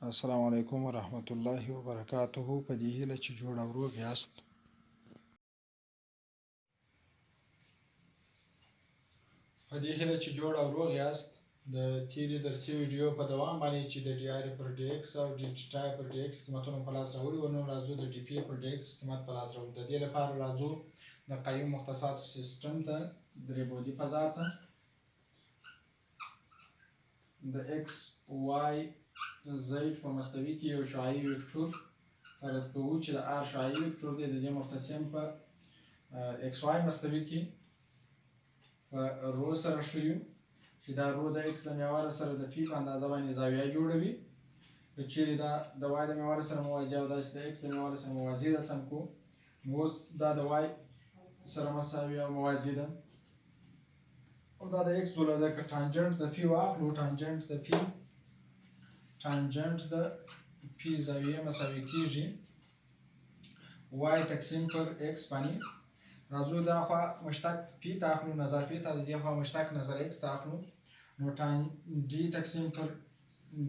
السلام علیکم ورحمت الله وبرکاته. په دې هیله چې جوړ او روغ یاست. په دې هیله چې جوړ او روغ یاست. د تیرې درسي ویډیو په دوام باندې چې د ډي آر پر ډي ایکس او ډي ټیټا پر ډي ایکس قیمتونه په لاس راوړي وو، نن راځو د ډي پي پر ډي ایکس قیمت په لاس راوړو. د دې لپاره راځو د قیوم مختصاتو سیستم ته، درې بعدي فضا ته، د ایکس وای زیډ په مستوي کې یو شعاعي وکټور فرض کوو چې د آر شعاعي وکټور دی. د دې مختصم په ایکس وای مستوي کې په رو سره ښیو چې دا رو د ایکس د محور سره د پی په اندازه باندې زاویه جوړوي. که چیرې دا د وای د محور سره موازي او داسې د ایکس د محور سره موازي رسم کو، نو اوس دا د وای سره مساوي او موازي ده او دا د ایکس ضلع ده. که ټانجنټ د پی واخلو، ټانجنټ د پی، ټانجنټ د پی زاویه مساوي کیږي وای تقسیم پر ایکس باندې. راځو دا خوا مشتق پی ته اخلو، نظر پی ته، د دې خوا مشتق نظر ایکس ته اخلو. نو ټان ډي تقسیم پر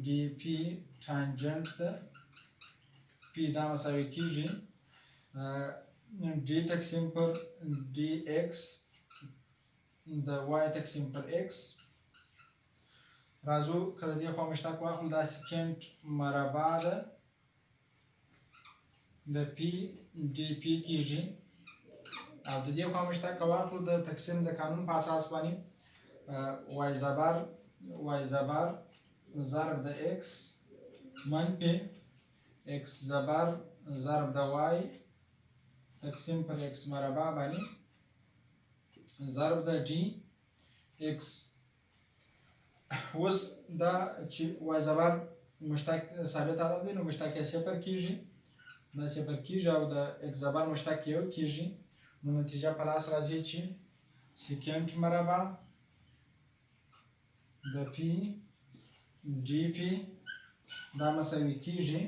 ډي پی ټانجنټ د پی دا مساوي کیږي ډي تقسیم پر ډي ایکس د وای تقسیم پر ایکس. راځو که د دې خوا مشتق واخلو، دا سیکنټ مربع ده د پی ډي پی کیږي او د دې خوا مشتق که واخلو د تقسیم د قانون په اساس باندې وای زبر وای زبر ضرب د ایکس منفي ایکس زبر ضرب د وای تقسیم پر ایکس مربع باندې ضرب د ډي ایکس. اوس دا چې وای زبر مشتق ثابت عدد دی، نو مشتق یې صفر کیږي، دا صفر کیږي او د ایکس زبر مشتق یو کیږي. نو نتیجه په لاس راځي چې سیکنټ مربع د پی ډي پی دا مساوي کیږي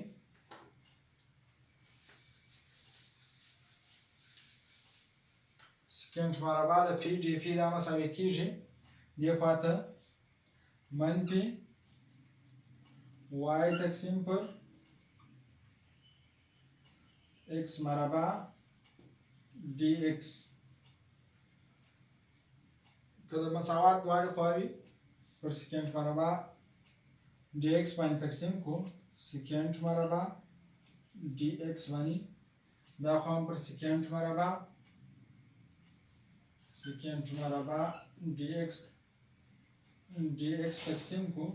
سیکنټ مربع د پی ډي پی دا مساوي کیږي دې خواته منفي وای تقسیم پر ایکس مربع ډي ایکس. که د مساوات دواړې خواوې پر سیکنټ مربع ډي ایکس باندې تقسیم کو، سیکنټ مربع ډي ایکس باندې، دا خوا هم پر سیکنټ مربع سیکنټ مربع ډي ایکس ډي ایکس تقسیم کو،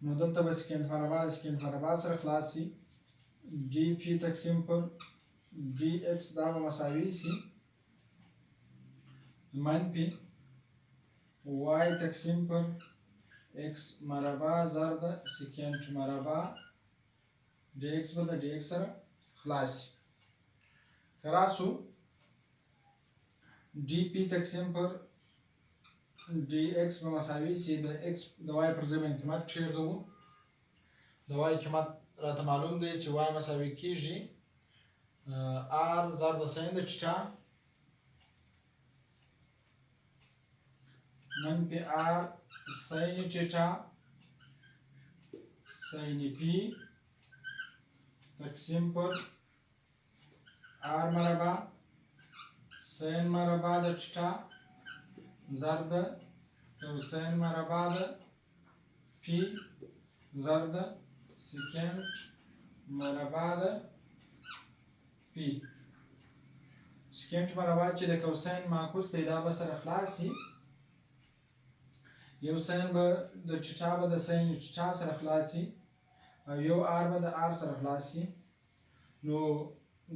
نو دلته به سیکنټ مربع د سیکنټ مربع سره خلاص سي، ډي پی تقسیم پر ډي ایکس دا به مساوي سي منفي وای تقسیم پر ایکس مربع ضرب سیکنټ مربع ډي ایکس به د ډي ایکس سره خلاص سي. که راسو ډي پی تقسیم پر ډي ایکس به مساوي سي د ایکس د وای پر ځای باندې قیمت کښېږدو. د وای قیمت راته معلوم دی چې وای مساوي کیږي آر ضرب د ساین د ټیټا منفي آر ساین ټیټا ساین پی تقسیم پر آر مربع ساین مربع د ټیټا ضرب د کوساین مربع د پی ضرب د سیکنټ مربع د پی. سیکنټ مربع چې د کوساین معکوس دی دا به سره خلاص سي، یو ساین به د ټیټا به د ساین ټیټا سره خلاص سي او یو آر به د آر سره خلاص سي. نو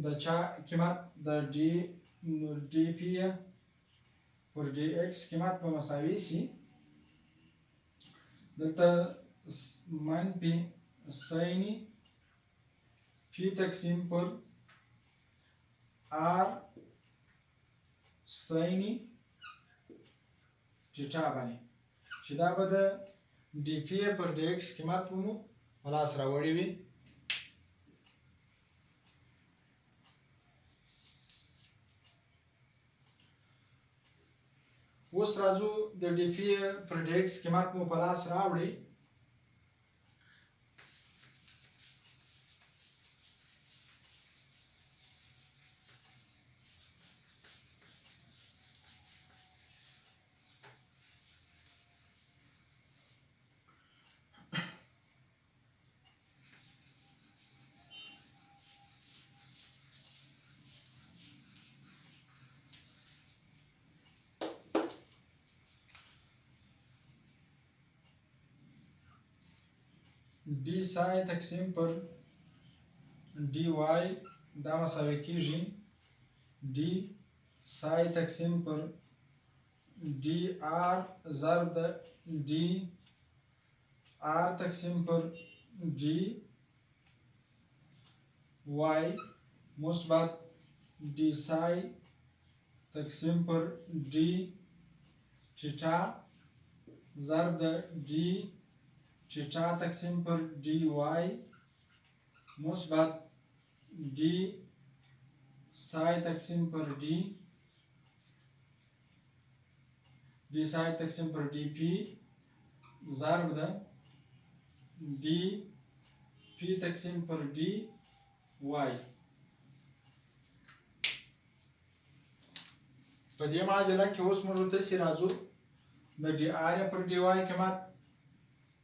د چا قیمت د ډي ډي پی پر ډي ایکس قیمت به مساوي سي دلته منفي ساین پی تقسیم پر آر ساین ټیټا باندې چې دا به د ډي پی پر ډي ایکس قیمت به مو په لاس راوړی وي. اوس راځو د ډي پی پر ډي ایکس قیمت مو په لاس راوړي. ډي سای تقسیم پر ډي وای دا مساوي کیږي ډي سای تقسیم پر ډي آر ضرب د ډي آر تقسیم پر ډي وای مثبت ډي سای تقسیم پر ډي ټیټا ضرب د ډي ټیټا تقسیم پر ډي وای مثبت ډي سای تقسیم پر ډي ډي سای تقسیم پر ډي پی ضرب د ډي پی تقسیم پر ډي وای. په دې معادله کې اوس موږ داسې راځو د ډي آر پر ډي وای قیمت،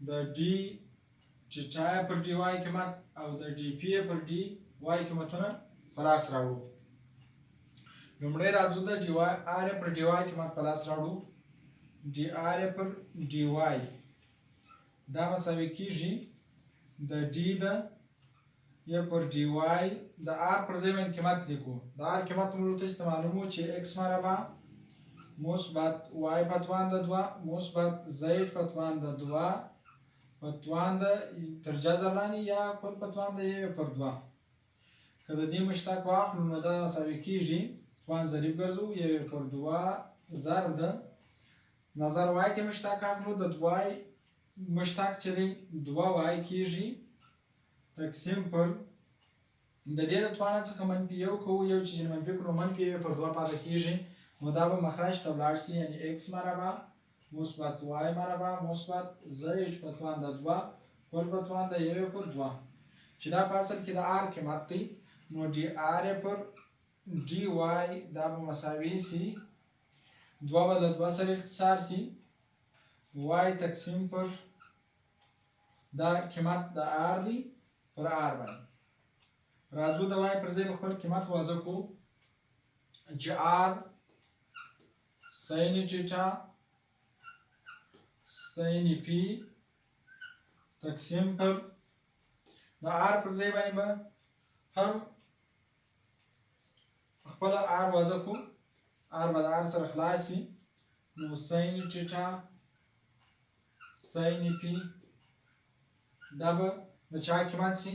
د ډي ټیټا پر ډي وای قیمت او د ډي پی پر ډي وای قیمتونه په لاس راوړو. لومړی راځو د ډي وای آر پر ډي وای قیمت په لاس راوړو. ډي آر پر ډي وای دا مساوي کیږي د ډي د یا پر ډي وای د آر پر ځای باندې قیمت لیکو. د آر قیمت موږ ته معلوم و چې ایکس مربع مثبت وای په توان د دوه مثبت زیډ په توان د دوه په توان د تر جذر لاندې یا کل په توان د یوې پر دوه. که د دې مشتق واخلو نو دا مساوي کیږي توان ضریب ګرځو یوې پر دوه ضرب د نظر وای ته مشتق اخلو، د وای مشتق چې دی دوه وای کیږي تقسیم پر د دې د توانه څخه منفي یو کوو، یو چې منفي کړو منفي یو پر دوه پاتې کیږي، نو دا به مخرج ته ولاړ سي، یعنی ایکس مربع مثبت وای مربع مثبت زیډ په توان د دوه کل په توان د یو پر دوه، چې دا په اصل کې د آر قیمت دی. نو ډي آر پر ډي وای دا به مساوي سي دوه به له دوه سره اختصار سي، وای تقسیم پر دا قیمت د آر دی پر آر باندې. راځو د وای پر ځای به خپل قیمت واضح کړو چې آر ساین ټیټا ساین پی تقسیم پر د آر پر ځای باندې به هم خپله آر واضح کړو، آر به د آر سره خلاص سي، نو ساین ټیټا ساین پی دا به د چا قیمت سي؟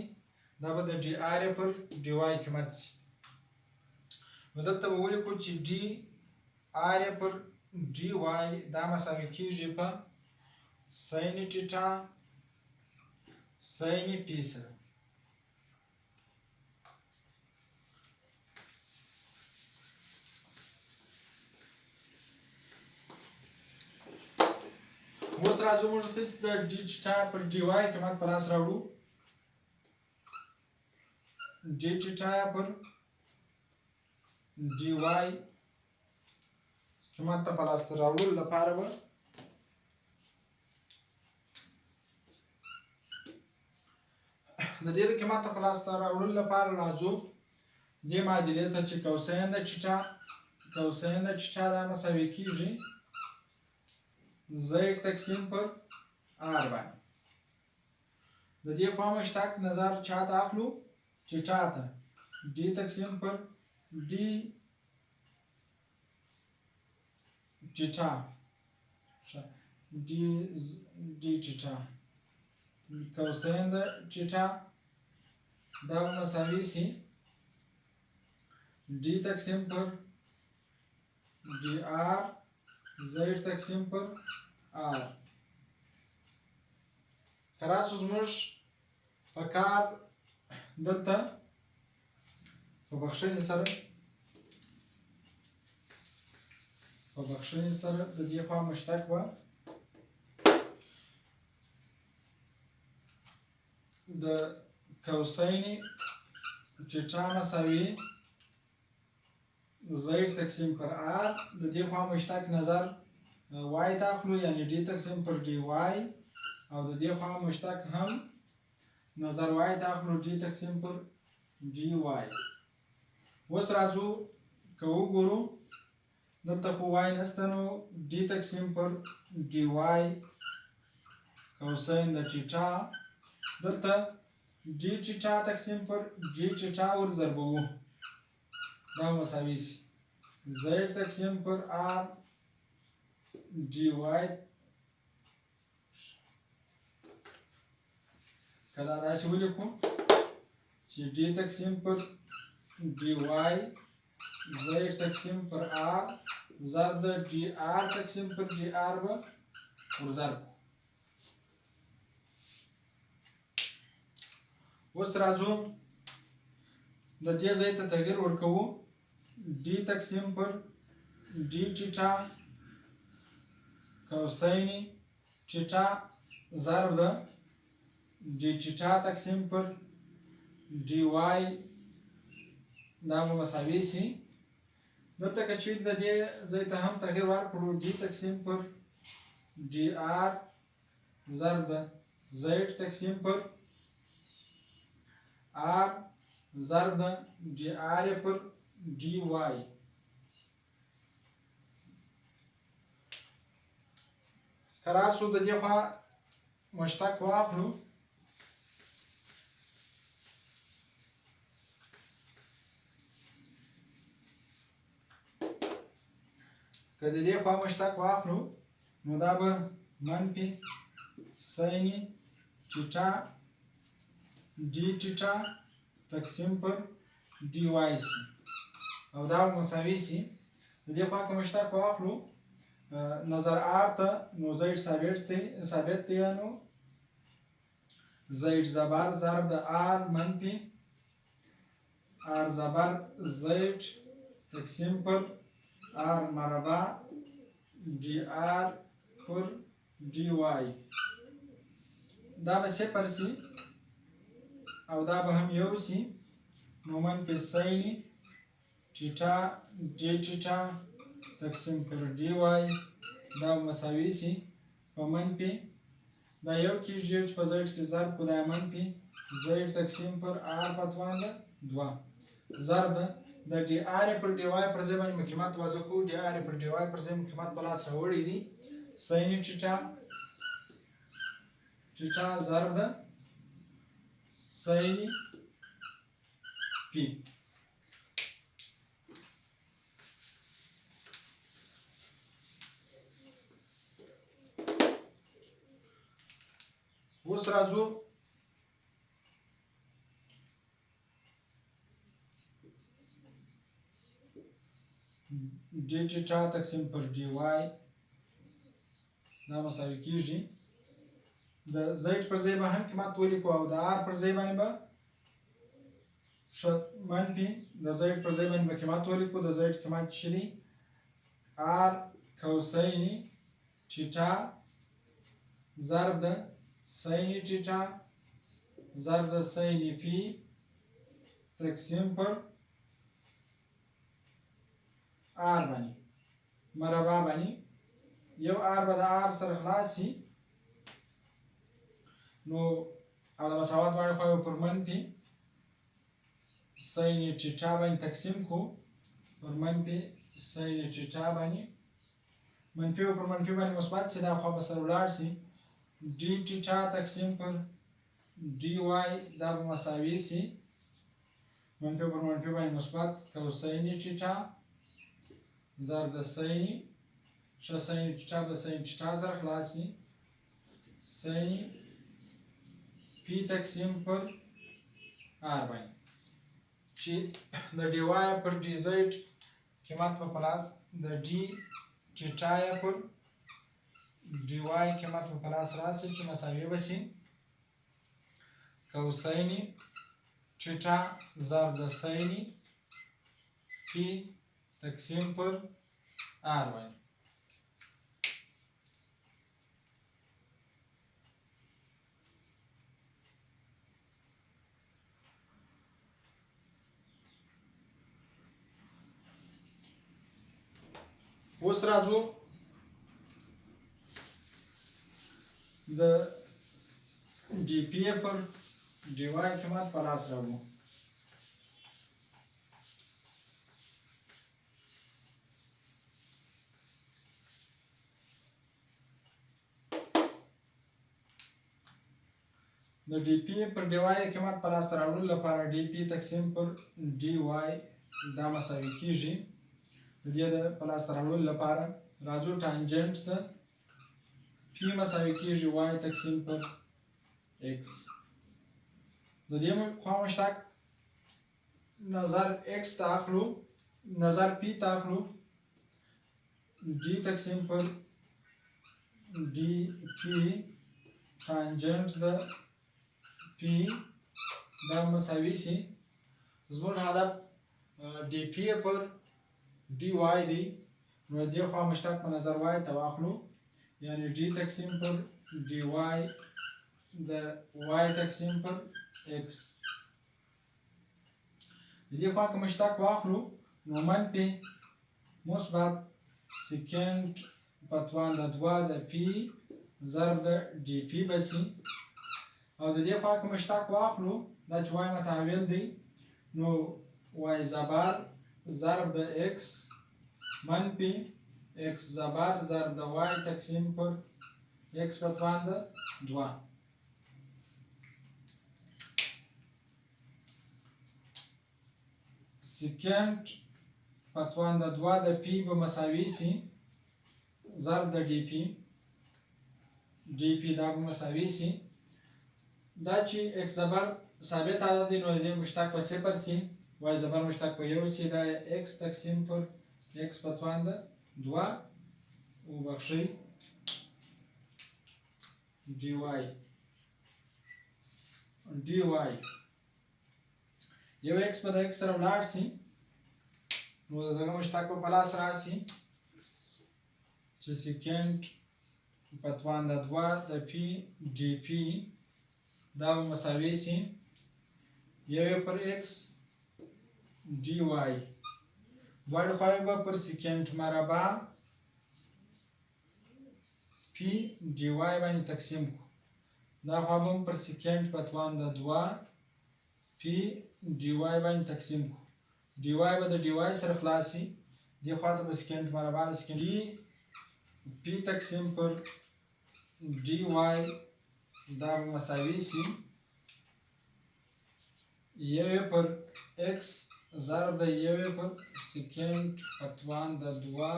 دا به د ډي آر پر ډي وای قیمت سي. نو دلته به ولیکو چې ډي آر پر ډي وای دا مساوي کیږي په ساین ټیټا ساین پی سره. اوس راځو موږ ته د ډي ټیټا پر ډي وای قیمت په لاس راوړو. ډي ټیټا پر ډي وای قیمت ته په لاس راوړلو لپاره به د دې قیمت ته په لاس راوړلو لپاره راځو دې معادلې ته چې کوسین د ټیټا کوسین د ټیټا دا مساوي کیږي زیډ تقسیم پر آر باندې. د دې خوا مشتق نظر چا ته اخلو؟ ټیټا ته. ډي تقسیم پر ډي ټیټا ډي ډي ټیټا کوسین د ټیټا دا به مساوي سي ډي تقسیم پر ډي آر زیډ تقسیم پر آر. که راسو زموږ په کار دلته په بخښنې سره په بخښنې سره د دې خوا مشتق به د کوسین ټیټا مساوي زیډ تقسیم پر آر، د دې خوا مشتق نظر وای ته اخلو یعنی ډي تقسیم پر ډي وای، او د دې خوا مشتق هم نظر وای ته اخلو ډي تقسیم پر ډي وای. اوس راځو که وګورو دلته خو وای نشته، نو ډي تقسیم پر ډي وای کوسین د ټیټا دلته ډي ټیټا تقسیم پر ډي ټیټا ور ضربوو، دا مساوي سي زیډ تقسیم پر آر ډي وای. که دا داسې ولیکو چې ډي تقسیم پر ډي وای زیډ تقسیم پر آر ضرب د ډي آر تقسیم پر ډي آر به ورضرب. اوس راځو د دې ځای ته تغییر ورکوو، ډي تقسیم پر ډي ټیټا کوسین ټیټا ضرب د ډي ټیټا تقسیم پر ډي وای، دا به مساوي سي. دلته که چیرې د دې ځای ته هم تغییر ورکړو، ډي تقسیم پر ډي آر ضرب د زیډ تقسیم پر آر ضرب د ډي آر پر ډي وای. که راسو د دې خوا مشتق واخلو، که د دې خوا مشتق واخلو نو دا به منفي ساین ټیټا ډي ټیټا تقسیم پر ډي وای سي، او دا به مساوي سي. د دې خوا که مشتق واخلو نظر آر ته، نو زیډ ثابت دی، نو زیډ زبر ضرب د آر منفي آر زبر زیډ تقسیم پر آر مربع ډي آر پر ډي وای، دا به صفر سي او دا به هم یو سي. نو منفي ساین ټیټا ډي ټیټا تقسیم پر ډي وای، دا به مساوي سي په منفي دا یو کېږي چې په زیډ کې ضرب کړو، دا منفي زیډ تقسیم پر آر په توان ده دوه ضرب ده د ډي آر پر ډي وای پر ځای باندې مو قیمت وضع کړو، ډي آر پر ډي وای پر ځای مو قیمت په لاس راوړی دی، ساین ټیټا ټیټا ضرب ده ساین پی. اوس راځو ډي ټیټا تقسیم پر ډي وای، دا مساوي کیږي د زیډ پر ځای به هم قیمت ولیکو او د آر پر ځای باندې به منفي د زیډ پر ځای باندې به قیمت ولیکو. د زیډ قیمت چې دی آر کوسین ټیټا ضرب د ساین ټیټا ضرب د ساین پی تقسیم پر آر باندې مربع باندې، یو آر به د آر سره خلاص سي، نو او د مساوات دواړې خواوې پر منفي ساین ټیټا باندې تقسیم کړو، پر منفي ساین ټیټا باندې منفي او پر منفي باندې مثبت سي، دا خوا به سره ولاړ سي، ډي ټیټا تقسیم پر ډي وای، دا به مساوي سي منفي پر منفي باندې مثبت کوساین ټیټا ضرب د ساین ښه ساین ټیټا به ساین ټیټا سره خلاص سي، ساین پی تقسیم پر آر باندې، چې د ډي وای پر ډي زیډ قیمت په پلاس د ډي ټیټا پر ډي وای قیمت په پلاس راسي چې مساوي به سي کوساین ټیټا ضرب د ساین پی تقسیم پر آر باندې. اوس راځو د ډي پی پر ډي وای قیمت په لاس راوړو. د ډي پی پر ډي وای قیمت په لاسته راوړلو لپاره ډي پی تقسیم پر ډي وای دا مساوي کیږي. د دې د په لاسته راوړلو لپاره راځو ټانجنټ ده پی مساوي کیږي وای تقسیم پر ایکس. د دې خوا مشتق نظر ایکس ته اخلو، نظر پی ته اخلو، ډي تقسیم پر ډي پی ټانجنټ د پی دا مساوي سي. زموږ هدف ډي پی پر ډي وای دی، نو دې خوا مشتق په نظر وای ته واخلو، یعنی ډي تقسیم پر ډي وای د وای تقسیم پر ایکس. د دې خوا که مشتق واخلو نو منفي مثبت سیکنټ په توان د 2 د پی ضرب د ډي پی به سي. او د دې خوا که مشتق واخلو دا چې وای متحول دی نو وای زبر ضرب د ایکس منفي ایکس زبر ضرب د وای تقسیم پر ایکس په توان د 2. سیکنټ په توان د 2 د پی به مساوي سي ضرب د ډي پی، ډي پی دا به مساوي سي. دا چې ایکس زبر ثابت عدد دی نو د دې مشتق په 0 سي، وای زبر مشتق په 1 سي، دا ایکس تقسیم پر ایکس په توان د 2 وبخښئ ډي وای ډي وای. یو ایکس به د ایکس سره ولاړ سي نو د دغه مشتق به په لاس راسي چې سیکنټ په توان د 2 د پی ډي پی دا به مساوي سي یو پر ایکس ډي وای. دواړې خواوې به پر سیکنټ مربع پی ډي وای باندې تقسیم کړو. دا خوا به هم پر سیکنټ په توان د 2 پی ډي وای باندې تقسیم کړو. ډي وای به د ډي وای سره خلاص سي، دې خوا ته به سیکنټ مربع د سیکنټ ډي پی تقسیم پر ډي وای دا به مساوي سي یو پر ایکس ضرب د یو پر سیکنټ په توان د 2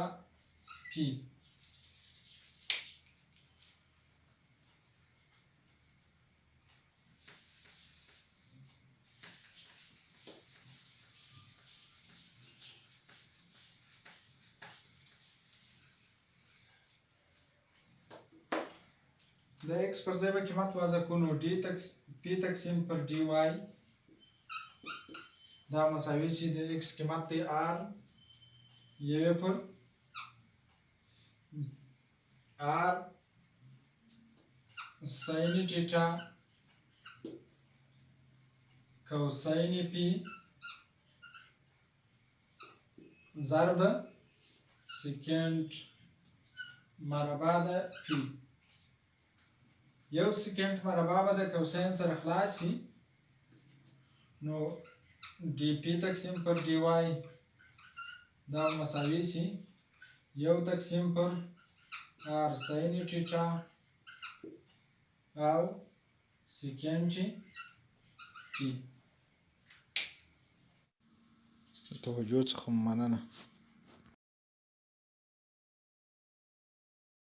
پی. د ایکس پر ځای به قیمت وضع کړو نو ډي پی تقسیم پر ډي وای دا مساوي سي د ایکس قیمت دی آر یو پر آر ساین ټیټا کوساین پی ضرب د سیکنټ مربع د پی. یو سیکنټ مربع به د کوساین سره خلاص سي نو ډي پی تقسیم پر ډي وای دا مساوي سي یو تقسیم پر آر ساین ټیټا او سیکنټ پی. توجه څخه مننه.